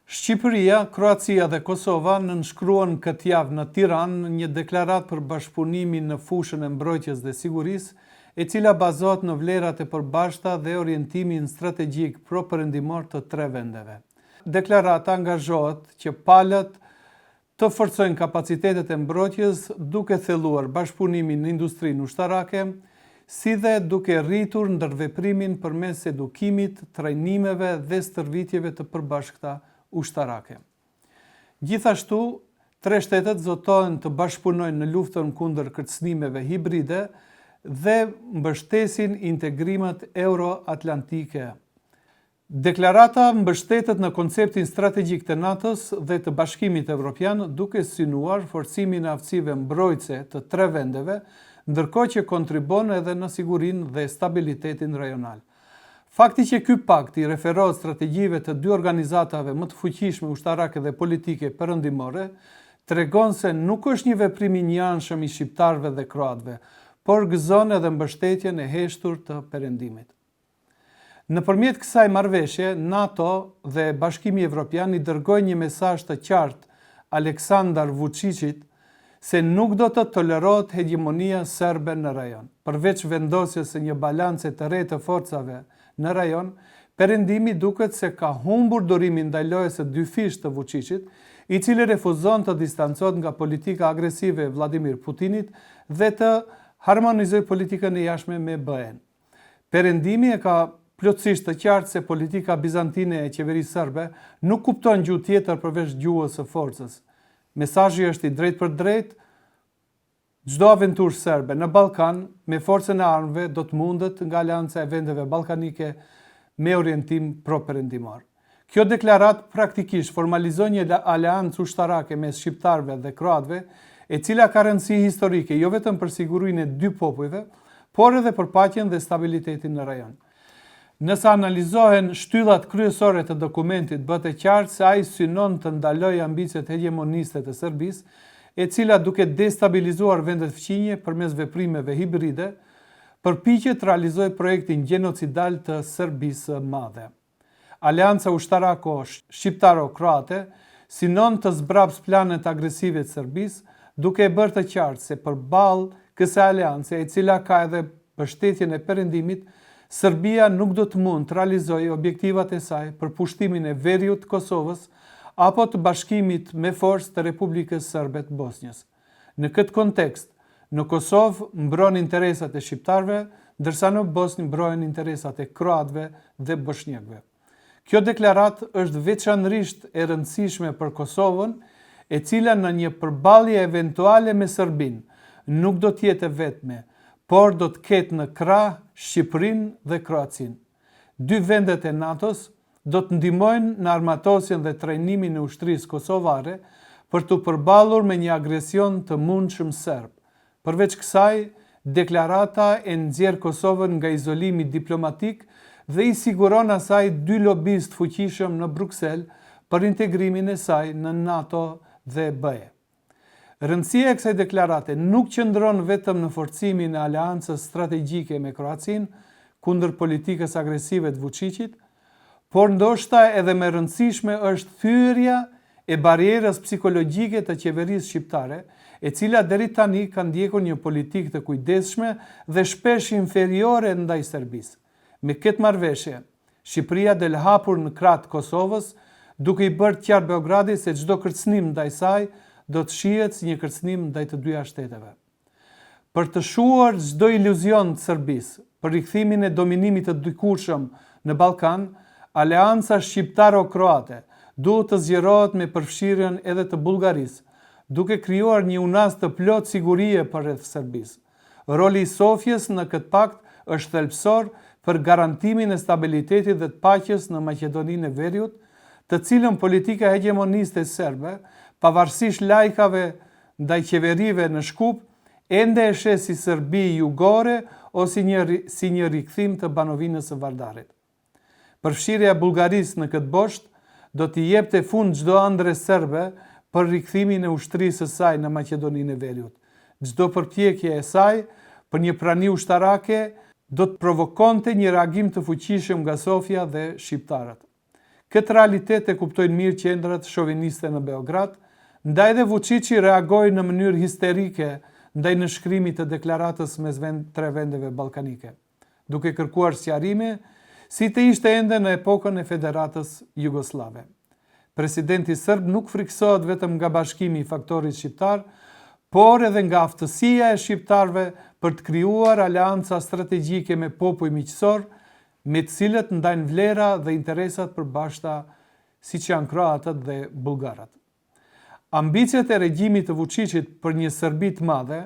Shqipëria, Kroacia dhe Kosova nënshkruan këtë javë në Tiranë një deklaratë për bashkëpunimin në fushën e mbrojtjes dhe sigurisë, e cila bazohet në vlerat e përbashkëta dhe orientimin strategjik pro-perëndimor të tre vendeve. Deklarata angazhohet që palët të forcojnë kapacitetet e mbrojtjes duke thelluar bashkëpunimin në industrinë ushtarake, si dhe duke rritur ndërveprimin përmes edukimit, trajnimeve dhe stërvitjeve të përbashkëta ushtarake. Gjithashtu, tre shtetet zotohen të bashkëpunojnë në luftën kundër kërcënimeve hibride dhe mbështesin integrimet euroatlantike. Deklarata mbështetet në konceptin strategjik të NATO-s dhe të Bashkimit Evropian duke synuar forcimin e aftësive mbrojtëse të tre vendeve, ndërkohë që kontribuon edhe në sigurinë dhe stabilitetin rajonal. Fakti që ky pakt i referohet strategjive të dy organizatave më të fuqishme ushtarake dhe politike perëndimore, tregon se nuk është një veprim i njëanshëm i shqiptarëve dhe kroatëve, por gëzon edhe mbështetjen e heshtur të Perëndimit. Nëpërmjet kësaj marrëveshje, NATO dhe Bashkimi Evropian i dërgojnë një mesazh të qartë Aleksandar Vuçiqit se nuk do të tolerohet hegjemonia serbe në rajon. Përveç vendosjes së një balance të re të forcave në rajon, Perëndimi duket se ka humbur durimin ndaj lojës së dyfishtë të Vuçiqit, i cili refuzon të distancohet nga politika agresive e Vladimir Putinit dhe të harmonizojë politikën e jashtme me BE-në. Perëndimi e ka plotësisht të qartë se politika bizantine e qeverisë serbe nuk kupton gjuhë tjetër përveç gjuhës së forcës. Mesazhi është i drejtpërdrejtë, çdo aventurë serbe në Ballkan me forcën e armëve do të mundet nga aleanca e vendeve ballkanike me orientim pro-perëndimor. Kjo deklaratë praktikisht formalizon një aleancë ushtarake mes shqiptarëve dhe kroatëve, e cila ka rëndësi historike jo vetëm për sigurinë e dy popujve, por edhe për paqen dhe stabilitetin në rajon. Nëse analizohen shtyllat kryesore të dokumentit, bëhet e qartë se ai synon të ndalojë ambiciet hegjemoniste të Serbisë, e cila duke destabilizuar vendet fqinje përmes veprimeve hibride, përpiqet të realizojë projektin gjenocidal të Serbisë së Madhe. Aleanca ushtarako-shqiptaro-kroate synon të zbrapsë planet agresive të Serbisë, duke e bërë të qartë se përballë kësaj aleance, e cila ka edhe mbështetjen e Perëndimit, Serbia nuk do të mund të realizojë objektivat e saj për pushtimin e veriut të Kosovës apo të bashkimit me forcë të Republikës Serbe të Bosnjës. Në këtë kontekst, në Kosovë mbron interesat e shqiptarëve, ndërsa në Bosnjë mbrohen interesat e kroatëve dhe boshnjakëve. Kjo deklaratë është veçanërisht e rëndësishme për Kosovën, e cila në një përballje eventuale me Serbinë, nuk do të jetë e vetme, por do të ketë në krah Shqipërinë dhe Kroacinë. Dy vendet e NATO-s do të ndihmojnë në armatosjen dhe trajnimin e ushtrisë kosovare për t'u përballur me një agresion të mundshëm serb. Përveç kësaj, deklarata e nxjerr Kosovën nga izolimi diplomatik dhe i siguron asaj dy lobistë të fuqishëm në Bruksel për integrimin e saj në NATO dhe BE. Rëndësia e kësaj deklarate nuk qëndron vetëm në forcimin e aleancës strategjike me Kroacinë kundër politikës agresive të Vuçiqit, por ndoshta edhe më e rëndësishme është thyerja e barrierës psikologjike të qeverisë shqiptare, e cila deri tani ka ndjekur një politikë të kujdesshme dhe shpesh inferiore ndaj Serbisë. Me këtë marrëveshje, Shqipëria del hapur në krah të Kosovës, duke i bërë të qartë Beogradit se çdo kërcënim ndaj saj do të shihet si një kërcënim ndaj të dyja shteteve. Për të shuar çdo iluzion të Serbisë për rikthimin e dominimit të dikurshëm në Ballkan, aleanca shqiptaro-kroate duhet të zgjerohet me përfshirjen edhe të Bullgarisë, duke krijuar një unazë të plotë sigurie përreth Serbisë. Roli i Sofjes në këtë pakt është thelbësor për garantimin e stabilitetit dhe të paqes në Maqedoninë e Veriut, të cilën politika hegjemoniste serbe, pavarësisht lajkave ndaj qeverive në Shkup, ende e sheh si Serbi jugore ose një si një rikthim të Banovinës së Vardarit. Përfshirja e Bullgarisë në këtë bosht do t'i jepte fund çdo ëndrre serbe për rikthimin e ushtrisë së saj në Maqedoninë e Veriut. Çdo përpjekje e saj për një prani ushtarake do të provokonte një reagim të fuqishëm nga Sofja dhe shqiptarët. Këtë realitet e kuptojnë mirë qendrat shoviniste në Beograd, ndaj dhe Vuçiçi reagoi në mënyrë histerike ndaj nënshkrimit të deklaratës mes vend tre vendeve ballkanike, duke kërkuar sqarime si të ishte ende në epokën e Federatës Jugosllave. Presidenti serb nuk frikësohet vetëm nga bashkimi i faktorit shqiptar, por edhe nga aftësia e shqiptarëve për të krijuar aleanca strategjike me popuj miqësorë, me të cilët ndajnë vlera dhe interesa të përbashkëta siç janë kroatët dhe bullgarët. Ambiciet e regjimit të Vuçiçit për një Serbi të madhe,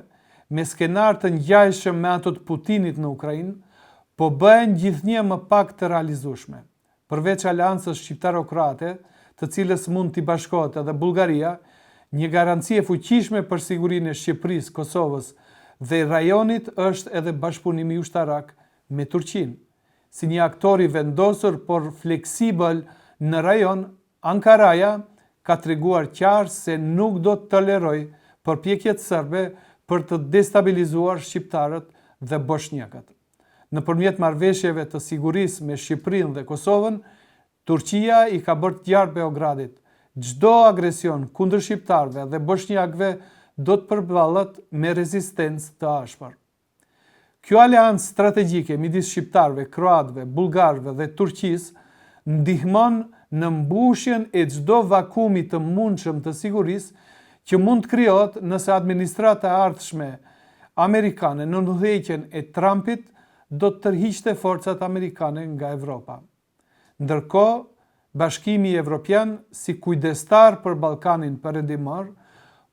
me skenar të ngjajshëm me ato të Putinit në Ukrainë, po bëhen gjithnjë më pak të realizueshme. Përveç aleancës shqiptaro-kroate, të cilës mund t'i bashkohet edhe Bullgaria, një garanci e fuqishme për sigurinë e Shqipërisë, Kosovës dhe rajonit është edhe bashkëpunimi ushtarak me Turqinë. Si një aktor i vendosur por fleksibël në rajon, Ankaraja ka treguar qartë se nuk do të tolerojë përpjekjet serbe për të destabilizuar shqiptarët dhe boshnjakët. Nëpërmjet marrëveshjeve të sigurisë me Shqipërinë dhe Kosovën, Turqia i ka bërë të qartë Beogradit, çdo agresion kundër shqiptarëve dhe boshnjakëve do të përballet me rezistencë të ashpër. Kjo aleancë strategjike midis shqiptarëve, kroatëve, bullgarëve dhe Turqisë ndihmon në mbushjen e çdo vakumi të mundshëm të sigurisë që mund të krijohet nëse administrata e ardhshme amerikane nën udhëheqjen e Trumpit do të tërhiqte forcat amerikane nga Evropa. Ndërkohë, Bashkimi Evropian, si kujdestar për Ballkanin Perëndimor,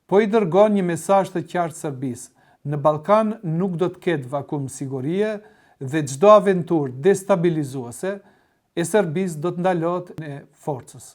po i dërgon një mesazh të qartë Serbisë, në Ballkan nuk do të ketë vakum sigurie dhe çdo aventurë destabilizuese e Serbisë do të ndalohet me forcës.